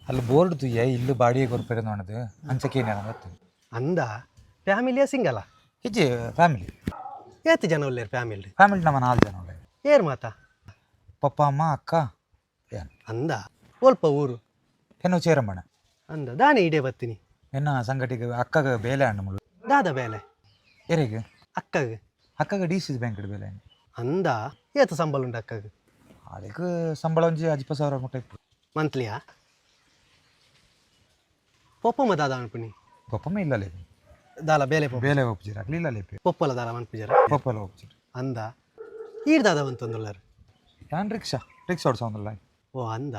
ಅಲ್ಲಿ ಬೋರ್ಡ್ ತುಯ್ಯ ಇಲ್ಲು ಬಾಡಿಗೆ ಕೊರ್ಪೆರೆ ನೋಡದು ಅಂಚಕೇನೆ ಗೊತ್ತು. ಅಂದ ಫ್ಯಾಮಿಲಿಯ ಸಿಂಗಲ? ಇಜ್ಜಿ, ಫ್ಯಾಮಿಲಿ. ಏತ್ ಜನ ಉಲ್ಲೇರು ಫ್ಯಾಮಿಲಿ? ಫ್ಯಾಮಿಲಿ ನಮ್ಮ ನಾಲ್ಕು ಜನ ಉಳ್ಳೆ. ಏರ್ ಮಾತಾ? ಪಪ್ಪ, ಅಮ್ಮ, ಅಕ್ಕ, ಏನು. ಅಂದ, ಒಲ್ಪ ಊರು? ಹೆಣ್ಣು ಚೇರಮ್ಮಣ. ಅಂದ, ದಾನೆ ಇಡೇ ಬರ್ತೀನಿ? ಎನ್ನ ಸಂಗಟಿಗೆ ಅಕ್ಕಗ ಬೇಲೆ ಅಣ್ಣ ಮುಳು. ದಾದ ಬೇಲೆ? ಎರೆಗೆ? ಅಕ್ಕಗೆ. ಅಕ್ಕಗ D C bank ಬೇಲೆ. ಅಂದ, ಏತ್ ಸಂಬಳ ಉಂಡು ಅಕ್ಕಗೆ? ಅದಕ್ಕೆ ಸಂಬಳ ಒಂಜಿ 50,000 ಮುಟ್ಟ ಇಪ್ಪು. ಮಂತ್ಲಿಯಾ? ಪೊಪ್ಪಮ್ಮ ದಾದ ಅನ್ಪುನಿ? ಪಪ್ಪಮ್ಮ ಇಲ್ಲಲೇ. ದಾಲ ಬೇಲೆ ಪೊಪ್ಪ? ಬೇಲೆ ಒಪ್ಪಿಜಿರ, ಅಕ್ಲಿ ಇಲ್ಲಲೇ. ಪೊಪ್ಪಲ ದಾಲ ಮನ್ಪುಜಾರ? ಪಪ್ಪಲ ಒಪ್ಪಿಜಿರ. ಅಂದ, ಈರ್ ದಾದ ಅಂತಂದುಲ್ಲಾರ? ಯಾನ್ ರಿಕ್ಷಾ, ರಿಕ್ಷಾ ಓಡಿಸೋಂದಿಲ್ಲ. ಓ ಅಂದ,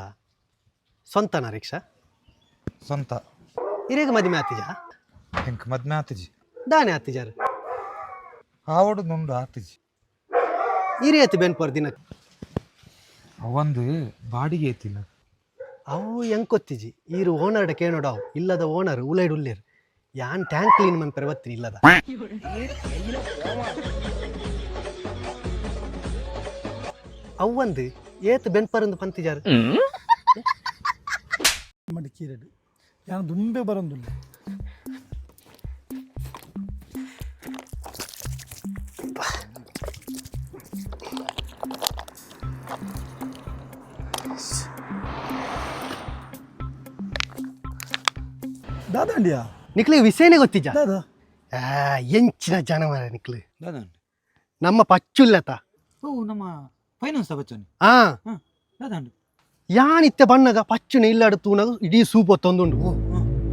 ಸ್ವಂತನ ರಿಕ್ಷಾ? ಸ್ವಂತ. ಇರೇಗ ಮದಿಮೆ ಆತಿಜಾ? ಎಂಕ್ ಮದ್ಮೆ ಆತಿಜಿ. ದಾನೆ ಆತಿಜಾರ? ಆವಡು ನುಂಡು ಆತಿಜಿ. ಇರಿಯತಿ ಬೆನ್ಪೋರ್ ದಿನ? ಅವೊಂದು ಬಾಡಿಗೆ ಐತಿಲ್ಲ. ಅವು ಹೆಂಗ್ ಗೊತ್ತಿಜಿ, ಈರು ಓನರ್ಡ ಕೇಳೋಡವು. ಇಲ್ಲದ ಓನರ್ ಉಲೈಡ್ ಉಲ್ಲೇರು. ಯಾನ್ ಟ್ಯಾಂಕ್ ಕ್ಲೀನ್ ಮನ್ಪೆರೆ ಬತ್ತೀನಿ ಇಲ್ಲದ. ಅವ್ವಂದು ಏತ್ ಬೆನ್ಪರಂದು ಪಂತಿಜಾರು? ಮಡಿಕೇರಡು ಯಾನ್ ದುಂಬೆ ಬರಂದುಲ್ಲ. ದಾದಾಂಡಿಯಾ? ನಿಕ್ಲಿ ವಿಷಯನೇ ಗೊತ್ತಿಜ? ದಾದಾ? ಆ, ಎಂಚಿನ ಜನ ಮಾರ್ರೆ ನಿಕ್ಲು. ದಾದಾ? ನಮ್ಮ ಪಚ್ಚುಲ್ಲತ. ಓ, ನಮ್ಮ ಫೈನಾನ್ಸ್ ಬಚ್ಚನಿ? ಆ. ದಾದಾಂಡು? ಯಾನ್ ಇತ್ತೆ ಬಣ್ಣಗ ಪಚ್ಚುನ ಇಲ್ಲಾಡು ತೂನಗ ಇಡೀ ಸೂಪ್ ಒತ್ತೊಂದುಂಡು.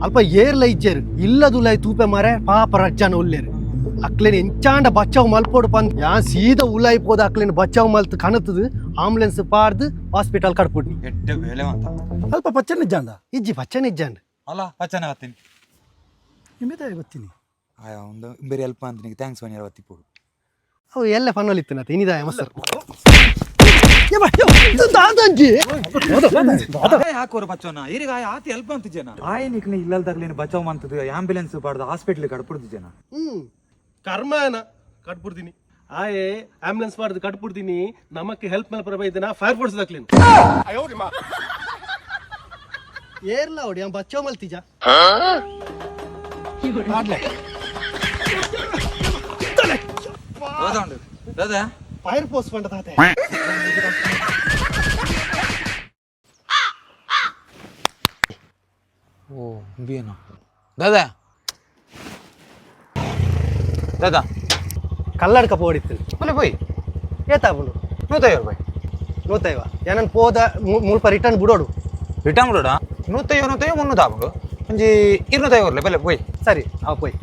ಅಲ್ಪ ಏರ್ಲ ಇಜ್ಜೇರು, ಇಲ್ಲದುಲೈ ತೂಪೆ ಮಾರೆ. ಪಾಪ ರಜ್ಜನ ಉಲ್ಲೇರು. ಅಕ್ಲೇನ್ ಎಂಚಾಂಡ ಬಚಾವ್ ಮಲ್ಪೋಡು ಪಂದ್ ಯಾನ್ ಸೀದಾ ಉಲಾಯಿ ಪೋದ ಅಕ್ಲೇನ್ ಬಚಾವ್ ಮಲ್ತ್ ಕಣತದು ಆಂಬುಲೆನ್ಸ್ ಪಾರ್ದು ಹಾಸ್ಪಿಟಲ್ ಕಡ್ಪುಡ್ನಿ. ಎಡ್ಡೆ ಬೇಲೆ ಅಂತ. ಅಲ್ಪ ಪಚ್ಚನೆ ಜಾಂಡ? ಇಜ್ಜಿ, ಪಚ್ಚನೆ ಇಜ್ಜಾಂಡ್. ಅಲ್ಲ, ಪಚ್ಚನ ಆತೀನಿ. ನಿಮ್ಮೆದ ಗೊತ್ತೀನಿ. ಆಯ ಒಂದು ಬೇರೆ ಹೆಲ್ಪ್ ಅಂತ ನಿಂಗೆ thanks one ಬತ್ತಿಪ್ಪೋಡು. ಅವು ಎಲ್ಲ ಫನ್ನೊಲಿತ್ತು ನಾತ ಇನಿದಾಯ ಮಸರ್ ದಾದಂಜಿ. ಹಾಕೋರು ಬಚ್ಚೋನ ಈರಿಗೆ ಆಯ ಆತಿ ಹೆಲ್ಪ್ ಅಂತ ಜನ ಆಯ ನಿಕ್ಲಿ ಇಲ್ಲಲ್ದಾಗ್ಲೇನು ಬಚಾವ್ ಮಂತದ್ದು ಆಂಬ್ಯುಲೆನ್ಸ್ ಬಾರ್ದು ಹಾಸ್ಪಿಟ್ಲ್ ಕಡ್ಪುಡ್ದು ಜನ. ಹ್ಮ್, ಕರ್ಮನ ಕಟ್ಬಿಡ್ತೀನಿ. ಆಯೆ ಆಂಬುಲೆನ್ಸ್ ಮಾಡ್ದು ಕಟ್ಬಿಡ್ತೀನಿ. ನಮಕ್ಕೆ ಹೆಲ್ಪ್ ಮಲ್ಪರ ಬೈದನ ಫೈರ್ ಫೋರ್ಸ್ ದಾಕ್ಲೇನು. ಏರ್ಲ ಹೊಡಿ ಅವ್ನು ಬಚಾವ್ ಮಲ್ತಿಜ. ದಾದಾಂಡು ದಾದಾ? ಫೈರ್ ಫೋರ್ಸ್ ಪಂಡ ತಾತೆ. ಓ, ಬೇನೋ ದಾದಾ ದಾದಾ? ಕಲ್ಲಡ್ಕ ಪೋಡಿತ್ತು. ಬಲೆ ಪೋಯ್. ಏತಾಪುಂಡು? 150 ರೂಪಾಯಿ. ನೂತೈವ? ಏನನ್ ಪೋದ ಮುಲ್ಪ ರಿಟರ್ನ್ ಬಿಡೋಡು. ರಿಟರ್ನ್ ಬಿಡೋಡ. 150, 150 300 ಆಪುಂಡು. ಒಂಜಿ 250 ಬಲೆ ಪೋಯ್. ಸರಿ, ಅವ ಪೋಯ್.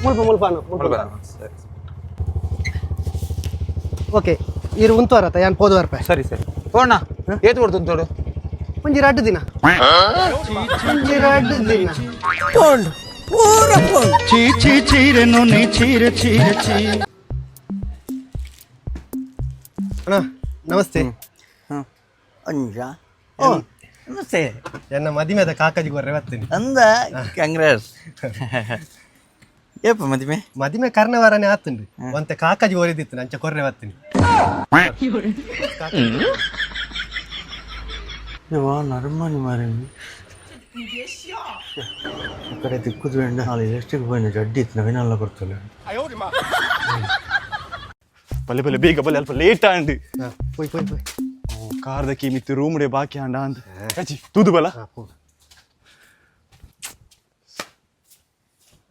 ಮುಲ್ಪ ಮುಲ್ಪ ಅನ್ನು, ಮುಲ್ಪ. ಓಕೆ, ಇರು ಉಂತುವಾರತ್ತ, ಯಾನ್ ಪೋದು ಬರ್ಪೆ. ಸರಿ ಸರಿ, ತೋಣ ಏತು ಕೊಡ್ತು ತೋಡು. ಒಂಜಿ ರಡ್ಡು ದಿನ, ಒಂಜಿ ರಡ್ಡು ದಿನ. ಪೋಂಡು ಪೂರ ಪೋಂಡು. ಚೀ ಚೀ ಚೀರೆ ನುನಿ ಚೀರೆ ಚೀರೆ ಚೀ. ಅಣ್ಣ, ನಮಸ್ತೆ. ಅಂಜ. ಓ. ನಮಸ್ತೆ. ಎನ್ನ ಮದಿಮೆದ ಕಾಕಾಜಿ ಗೊರ್ರೆ ಬರ್ತೀನಿ. ಅಂದ, ಕಂಗ್ರಾಟ್ಸ್. ಏಪ ಮದಿಮೆ? ಮದಿಮೆ ಕರ್ನವಾರನೇ ಆತುಂಡು. ಒಂತೆ ಕಾಕಾಜಿ ಒರಿದಿತ್ತು, ಅಂಚ ಕೊರ್ರೆ ಬರ್ತೀನಿ. ನರಮನಿ ಮಾರಿ ಕಡೆ ತಿಕ್ಕುದು ಬೇಡ. ನಾಳೆ ಎಷ್ಟಿಗೆ పోయిన ಜಡ್ಡಿ ಇತ್ತು, ನವೀನಲ್ಲ ಕೊಡ್ತಲ್ಲ. ಬಲೆ ಬಲೆ, ಬೇಗ ಬಲೆ, ಅಲ್ಪ ಲೇಟ್ ಆಂಡ್. ಹಾ, ಪೋಯ್ ಪೋಯ್ ಪೋಯ್. ಕಾರ್ದ ಕೀ ಮಿತ್ತು ರೂಮ್ ಡೇ ಬಾಕಿ ಆಂಡ ಅಂದ್ ಅಜ್ಜಿ ತೂದು ಬಲ. ಹಾ, ಪೋ.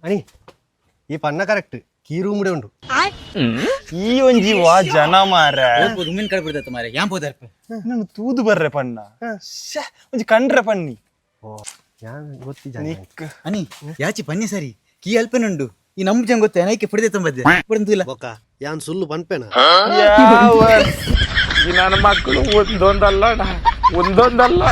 ಅಣಿ, ಈ ಪನ್ನ ಕರೆಕ್ಟ್, ಕೀ ರೂಮ್ಡೆ ಉಂಡು. ಈ ಒಂಜಿ ವಾ ಜನ ಮಾರ. ಉಮ್ಮಿನ ಕಡೆ ಬಿಡ್ತೈತೆ ಮಾರೆ, ಯಾನ್ ಪೋದಾರ್ಪ? ನಾನು ತೂದು ಬರ್ರೆ ಪಣ್ಣ. ಶ್ಯೆ, ಒಂಜಿ ಕಂಡ್ರೆ ಪಣ್ಣಿ. ಓ, ಯಾನ್ ಗೊತ್ತಿಜ. ನಿಕ್. ಅನಿ, ಯಾಚಿ ಪನ್ನಿ ಸರಿ, ಕೀ ಅಲ್ಪನುಂಡು. ಈ ನಮ್ಮ ಜನ ಗೊತ್ತೆ ನೈಕೆ ಪುಡಿದೆ ತುಂಬದ್ದೆ ಬರಂತಿಲ್ಲ. ಬೊಕ್ಕ ಯಾನ್ ಸುಳ್ಳು ಪನ್ಪೇನ? ಯಾವ ಈ ನನ್ನ ಮಕ್ಕಳು ಒಂದೊಂದಲ್ಲ ಅಣ್ಣ, ಒಂದೊಂದಲ್ಲ.